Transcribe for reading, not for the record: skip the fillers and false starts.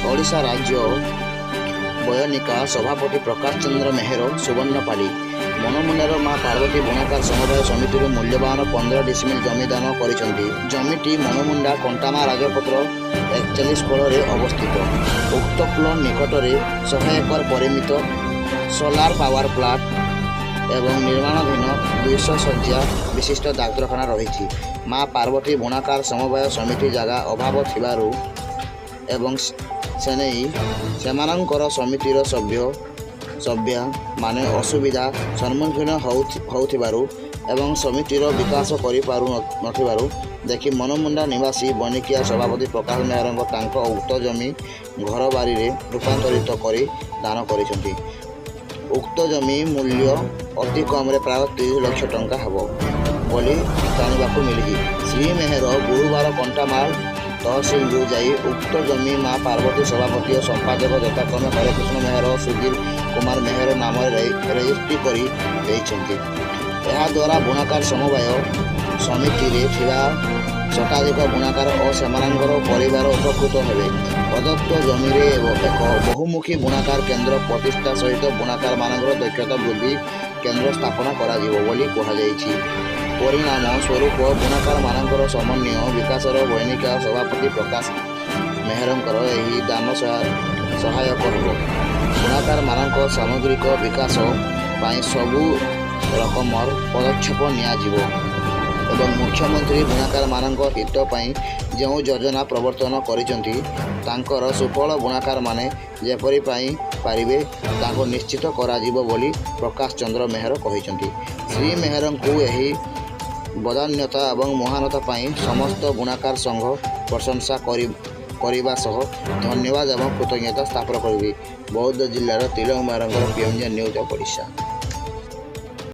ଓଡ଼ିଶା ରାଜ୍ୟ ବୟନିକା ସଭାପତି ପ୍ରକାଶ ଚନ୍ଦ୍ର ମେହେର ସୁବର୍ଣ୍ଣପାଲି ମନମୁଣ୍ଡାର ମା ପାର୍ବତୀ ବୁଣାକାର ସମବାୟ ସମିତିରୁ ମୂଲ୍ୟବାନ 15 ଡିସିମିଲ ଜମି ଦାନ କରିଛନ୍ତି। ଜମିଟି ମନମୁଣ୍ଡା କଣ୍ଟାମା ରାଜପଥର 41 କଡ଼ରେ ଅବସ୍ଥିତ। ଉକ୍ତ ପ୍ଲଟ ନିକଟରେ 100 ଏକର ପରିମିତ ସୋଲାର ପାୱାର ପ୍ଲାଣ୍ଟ ଏବଂ ନିର୍ମାଣାଧୀନ 200 ଶଯ୍ୟା ବିଶିଷ୍ଟ ଡାକ୍ତରଖାନା ରହିଛି। ମା ପାର୍ବତୀ ବୁଣାକାର ସମବାୟ ସମିତି ଜାଗା ଅଭାବ ଥିବାରୁ ଏବଂ ସେନେଇ ସେମାନଙ୍କର ସମିତିର ସଭ୍ୟ ସଭ୍ୟା ମାନେ ଅସୁବିଧା ସମ୍ମୁଖୀନ ହେଉଥିବାରୁ ଏବଂ ସମିତିର ବିକାଶ କରିପାରୁ ନଥିବାରୁ ଦେଖି ମନମୁଣ୍ଡା ନିବାସୀ ବନିକିଆ ସଭାପତି ପ୍ରକାଶ ମେହେରଙ୍କ ତାଙ୍କ ଉକ୍ତ ଜମି ଘରବାରିରେ ରୂପାନ୍ତରିତ କରି ଦାନ କରିଛନ୍ତି। ଉକ୍ତ ଜମି ମୂଲ୍ୟ ଅତି କମରେ ପ୍ରାୟ 30 ଲକ୍ଷ ଟଙ୍କା ହେବ ବୋଲି ଜାଣିବାକୁ ମିଳିଛି। ଶ୍ରୀ ମେହେର ଗୁରୁବାର କଣ୍ଟାମାଳ ତହସିଲରୁ ଯାଇ ଉକ୍ତ ଜମି ମା ପାର୍ବତୀ ସଭାପତି ଓ ସମ୍ପାଦକ ଯଥାକ୍ରମେ ହରେକୃଷ୍ଣ ମେହେର ଓ ସୁଧୀର କୁମାର ମେହେର ନାମରେ ରେଜିଷ୍ଟ୍ରି କରି ଦେଇଛନ୍ତି। ଏହାଦ୍ୱାରା ବୁଣାକାର ସମବାୟ ସମିତିରେ ଥିବା ଶତାଧିକ ବୁଣାକାର ଓ ସେମାନଙ୍କର ପରିବାର ଉପକୃତ ହେବେ। ପ୍ରଦତ୍ତ ଜମିରେ ଏକ ବହୁମୁଖୀ ବୁଣାକାର କେନ୍ଦ୍ର ପ୍ରତିଷ୍ଠା ସହିତ ବୁଣାକାରମାନଙ୍କର ଦକ୍ଷତା ବୃଦ୍ଧି କେନ୍ଦ୍ର ସ୍ଥାପନ କରାଯିବ ବୋଲି କୁହାଯାଇଛି। ପରିଣାମ ସ୍ୱରୂପ ବୁଣାକାରମାନଙ୍କର ସମନ୍ୱୟ ବିକାଶର ବୟନିକା ସଭାପତି ପ୍ରକାଶ ମେହେରଙ୍କର ଏହି ଦାନ ସହାୟକ ହେବ। ବୁଣାକାରମାନଙ୍କ ସାମଗ୍ରିକ ବିକାଶ ପାଇଁ ସବୁ ରକମର ପଦକ୍ଷେପ ନିଆଯିବ ଏବଂ ମୁଖ୍ୟମନ୍ତ୍ରୀ ବୁଣାକାରମାନଙ୍କ ହିତ ପାଇଁ ଯେଉଁ ଯୋଜନା ପ୍ରବର୍ତ୍ତନ କରିଛନ୍ତି, ତାଙ୍କର ସୁଫଳ ବୁଣାକାରମାନେ ଯେପରି ପାଇ ପାରିବେ, ତାଙ୍କୁ ନିଶ୍ଚିତ କରାଯିବ ବୋଲି ପ୍ରକାଶ ଚନ୍ଦ୍ର ମେହେର କହିଛନ୍ତି। ଶ୍ରୀ ମେହେରଙ୍କୁ ଏହି ବଦାନ୍ୟତା ଏବଂ ମହାନତା ପାଇଁ ସମସ୍ତ ବୁଣାକାର ସଂଘ ପ୍ରଶଂସା କରିବା ସହ ଧନ୍ୟବାଦ ଏବଂ କୃତଜ୍ଞତା ସ୍ଥାପନ କରିବି। ବୌଦ୍ଧ ଜିଲ୍ଲାର ତିଲକ ମେହେରଙ୍କର ପିଏମ୍ଜେ ନ୍ୟୁଜ୍ ଅଫ୍ ଓଡ଼ିଶା।